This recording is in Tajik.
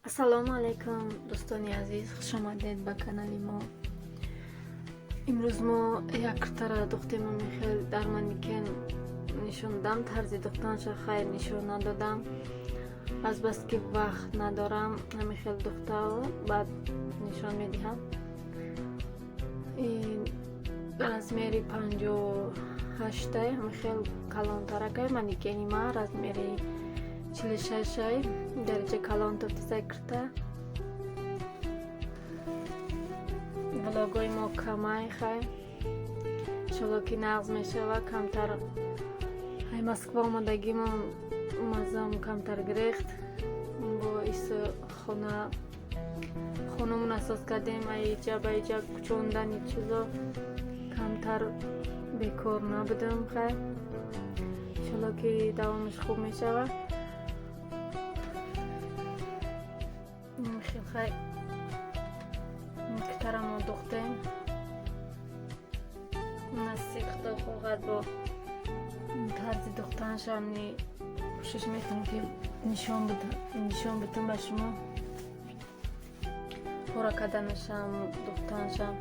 Ассалому алайкум, дӯстони азиз, хушомадед ба канали мо. Имрӯз мо як куртара духтем. Михел дар манекен нишон додам, тарзи духтанша хайр нишон надодам, азбаски вақт надорам. Ҳамихел духта, баъд нишон медиҳам. Размери 58-ай, ҳамихел калонтаракай. Манекени ма размери 46-ай, дараҷа калон тофтисай курта. Влогои мо камай, хай, иншолло ки нағз мешава. Камтар ай Москва омадагимон мазам камтар гирехт, бо исо хона хонамон асос кардем, аиҷа ба иҷа кӯчондани чизо камтар бекор набудам. Хай, иншолло ки давомаш хуб мешава. Хай, кутарамо духтем, насиб худо хоҳад, бо тарзи духтанашам кӯшиш мекунем, ки нишон бидам ба шумо, пора карданашам, духтанашам.